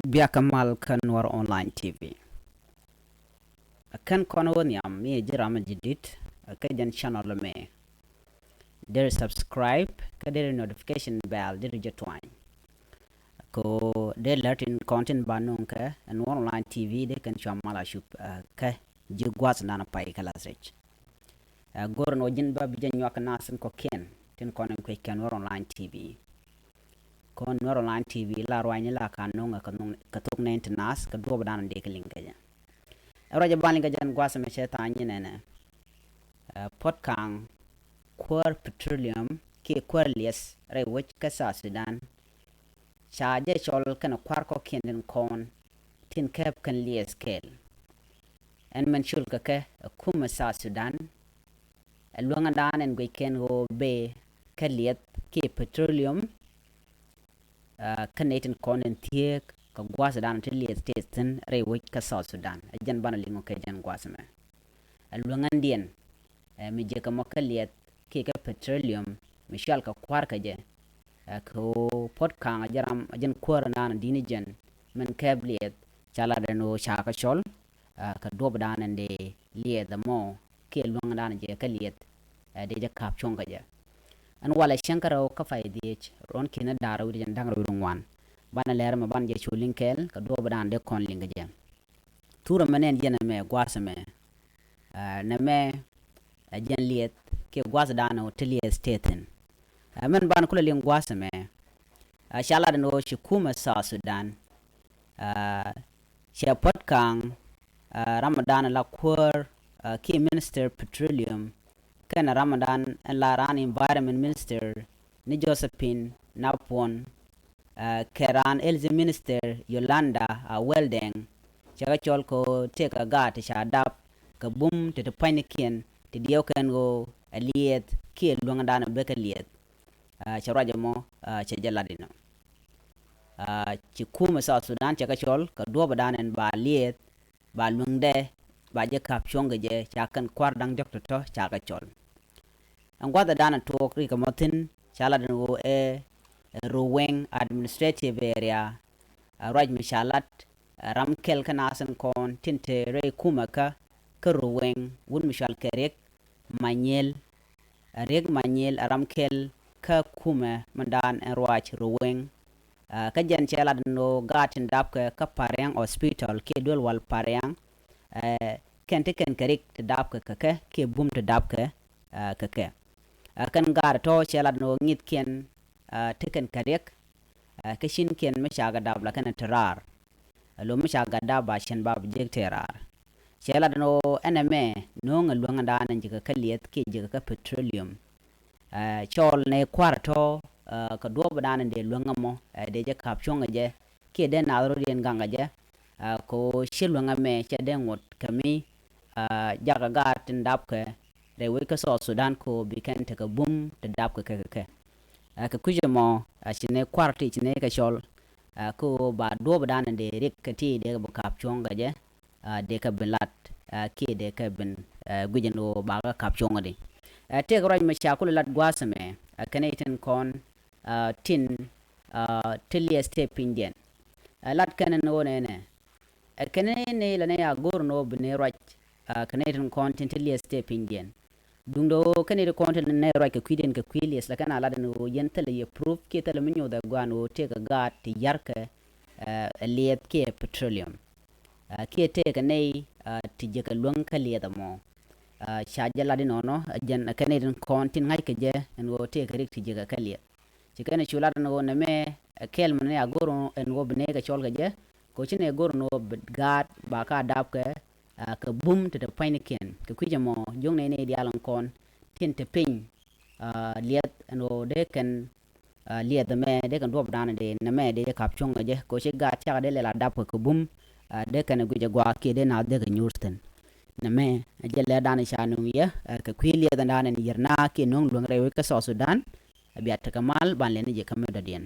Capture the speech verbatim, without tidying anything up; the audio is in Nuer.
Biakä mal kä Nuɔr Online T V. Kɛn kɔn wä nhiam mi ji̱ ram ji̱ dit kä jɛn channel mɛ. Deri subscribe kä deri notification bell deri jɛ tuany. Ko deri lɛr tin kɔn tin ba nuŋ kɛ Nuɔr Online T V dee kɛn cua mal a cup kä ji̱ gua̱th nan pay kä lath rɛc. Ɛ go̱r ni wä ji̱n ba bi jɛ nyuak nath tin kɔ̱kiɛn tin kɔn in kuec kɛ Nuɔr Online T V. Kɔn Nuɔr Online T V la ruany la ka nuŋ kɛ thok nɛn ti nath kɛ duɔp dan dee kɛ liŋ kɛ jɛ. Ɛ ruac ɛ ban liŋ kɛ jɛ ɛn gua̱th mɛ cɛ tha̱a̱ŋ nyi nɛnɛ. Ɛ Puɔt Kaŋ kuäär petroleum kiɛ kuäär lieth rɛy wec kä South Sudan. Ca jɛ cɔl kɛn kua̱r kɔ̱kiɛn tin kɔn tin kɛp kɛn lieth kɛɛl. Ɛn mɛn col kɛ kɛ ɛ kumɛ South Sudan. Ɛ luäŋädan ɛn guic kɛn ɣöö bee kä lieth kiɛ petroleum. Kä nɛy tin kɔn ɛn thieek kɛ gua̱thdan ti lieth tëë thi̱n rɛy wec kä South Sudan. Ɛ jɛn banɛ liŋ ɔ kɛ jɛn gua̱th mɛ. Ɛ luäŋändiɛn ɛ mi jek kɛ mɔ kä lieth kiɛ kä petroleum mi cual kɛ kua̱r kɛ jɛ. Ɛ kɛ ɣöö Puɔt Kaŋ ɛ jɛn ram ɛ jɛn kuäär ɛnan ɛ di̱n ɛ jɛn mɛn kɛp lieth ca lat ɛn ɣöö ca kɛ cɔl. Ɛ kɛ duɔpdan ɛn dee lieth ɛmɔ kiɛ luäŋdan jɛ kä lieth. Ɛ dee jɛ ka̱p cuɔ̱ŋ kɛ jɛ. Ɛn walɛ cäŋ kä rɛw kä pay dhiec ruɔ̱n ki̱n ɛ da̱r wi̱r jɛn da̱ŋ rɛw wi̱r ŋuan. Banɛ lɛr mɛ ban jɛ cu liŋ kɛɛl kɛ duɔpdan dee kɔn liŋ kɛ jɛ. Thurɛ mɛ nɛn jɛn ɛmɛ gua̱th ɛmɛ. Ɛ nɛmɛ ɛ jɛn lieth kiɛ gua̱thdan ɔ ti lieth tëë thi̱n. Ɛ mɛn ban kulɛ liŋ gua̱th ɛmɛ. Ɛ ca lat ɛn ɣöö ci kumɛ South Sudan. Ɛ cɛ Puɔt Kaŋ ɛ ramdan la kuäär ɛ kiɛ minister petroleum kɛnɛ ramdan ɛn la raan environment minister ni Josephine Napuɔn. Ɛ kɛ raan health minister Yolanda a Welding. Cɛ kɛ cɔl kɛ ɣöö tëëkɛ gaat ti ca dap kɛ bum ti ti pua̱nynikiɛn ti diɛw kɛn ɣöö ɛ lieth kiɛ luäŋdan ɛ bekɛ lieth. Ɛ cɛ ruac ɛmɔ ɛ cɛ jɛ lat inɔ. Ɛ ci kumɛ South Sudan cɛ kɛ cɔl kɛ duɔpdan ɛn ba lieth ba luäŋdɛ ba jɛ ka̱p cuɔ̱ŋ kɛ jɛ ca kɛn kua̱r da̱ŋ diɔ̱k tɔ̱tɔ̱ ca kɛ cɔl. Ɛn gua̱thdan ɛ tuɔɔk rikɛ mɔ thi̱n ca lat ɛn ɣöö ɛ Ruweng administrative area. Ɛ ruac mi ca lat ɛ ram kɛl kä nath in kɔn tin te rɛy kumɛ kä kä Ruweng wut mi cual kɛ Riek Manyel. Ɛ Riek Manyel ɛ ram kɛl kä kumɛ mindan ɛn ruac Ruweng. Ɛ kä jɛn cɛ lat ɛn ɣöö gaat tin dapkɛ kä Pariang hospital kiɛ duel wal Pariang. Ɛ kɛn ti kɛn kɛ rik ti dapkɛ kɛ kɛ kiɛ bum ti dapkɛ ɛ kɛ kɛ. Ɛ kɛn gaat tɔ̱ cɛ lat ni ɣöö ŋi̱thkiɛn ɛ ti kɛn kɛ riɛk. Ɛ kä ci̱nkiɛn mi ca kɛ dap la kɛn ti raar. Ɛ lo̱ mi ca gat dap ba cɛn ba bi jek tëë raar. Cɛ lat ni ɣöö ɛn ɛmɛ no̱o̱ŋ ɛ luäŋädan ɛn ji̱ kɛ kä liɛth kiɛ ji̱ kɛ kä petroleum. Ɛ cɔɔl nɛy kua̱r tɔ̱ ɛ kɛ duɔ̱ɔ̱pdan ɛn dee luäŋä mɔ ɛ dee jɛ ka̱p cuɔ̱ŋ ɛ jɛ kiɛ dee naath rɔ̱diɛn gaŋ ɛ jɛ. Ɛ kɛ ɣöö ci luäŋä mɛ cɛ dee ŋot kɛ mi ɛ jakä gaat tin dapkɛ rɛy wec kä South Sudan kɛ ɣöö bi kɛn tekɛ bum ti dapkɛ kɛ kɛ kɛ. Ɛ kɛ kui̱c ɛmɔ ɛ ci nɛy kua̱r ti ci nɛy kɛ cɔl ɛ kɛ ɣöö ba duɔ̱ɔ̱pdan ɛn dee riɛk kɛ ti dee kɛ bi ka̱p cuɔ̱ŋ kɛ jɛ. Ɛ dee kɛ bin lat ɛ kiɛ dee kɛ bin ɛ guic ɛn ɣöö ba kɛ ka̱p cuɔ̱ŋ ɛ di. Ɛ tëëkɛ ruac mɛ ca kulɛ lat gua̱a̱th ɛmɛ ɛ kɛn i̱ tin kɔn ɛ tin ɛ ti liɛth tëë pinydiɛn. Ɛ lat kɛn ɛn ɣöö nɛnɛ ɛ kɛn i̱ ni lɛ nɛy a go̱o̱r ɛn ɣöö bi ni ruac ɛ kɛn i̱ tin kɔn tin ti liɛth tëë pinydiɛn. Duundɛ ɣöö kɛn i̱ ti kɔn tin nɛy ruac kɛ kui̱diɛn kɛ kui̱ liɛth lɛ kɛn a lat ɛn ɣöö yɛn thilɛ yɛ proof kiɛ thilɛ mi nyoth ɛ gua̱a̱n ɣöö tëëkɛ gaat ti ya̱rkɛ ɛ ɛ liɛth kiɛ petroleum. Ɛ kiɛ tëëkɛ nɛy ɛ ti jiäkä luäŋ kä liɛth ɛmɔ. Ɛ ca jɛ lat inɔnɔ ɛ jɛn ɛ kɛn i̱ tin kɔn tin ŋa̱ckɛ jɛ ɛn ɣöö tëëkɛ rik ti jiäkä kä liɛth. Ci kɛn i̱ cu lat ɛn ɣöö nɛmɛ ɛ kɛl mɛn ni a go̱r ɛn ɣöö bi nɛy kɛ cɔl kɛ jɛ. Kɛ ɣöö ci nɛy go̱r ɛn ɣöö bi gaat ba ka dapkɛ ɛ kɛ bum ti te pua̱nynikiɛn kɛ kui̱c ɛmɔ jiökni nɛy diaal ɛn kɔn tin te piny. Ɛ liɛth ɛn ɣöö dee kɛn ɛ liɛth ɛmɛ dee kɛn duɔ̱ɔ̱pdan dee nɛmɛ dee jɛ ka̱p cuɔ̱ŋ kɛ jɛ kɛ ɣöö ci gaat cakɛ dee lɛl a dapkɛ kɛ bum. Ɛ dee kɛn ɛ guic ɛ gua̱a̱k kiɛ dee naath dee kɛ nyuur thi̱n. Nɛmɛ ɛ jɛ lɛrdan ca nöŋ yɛ ɛ kɛ kui̱ liɛth ɛndan ɛn yier naath kiɛ nöŋ luäŋ rɛy wec kä South Sudan. Ɛ bia tekɛ mal ban lɛni jɛ kä mi dɔ̱diɛn.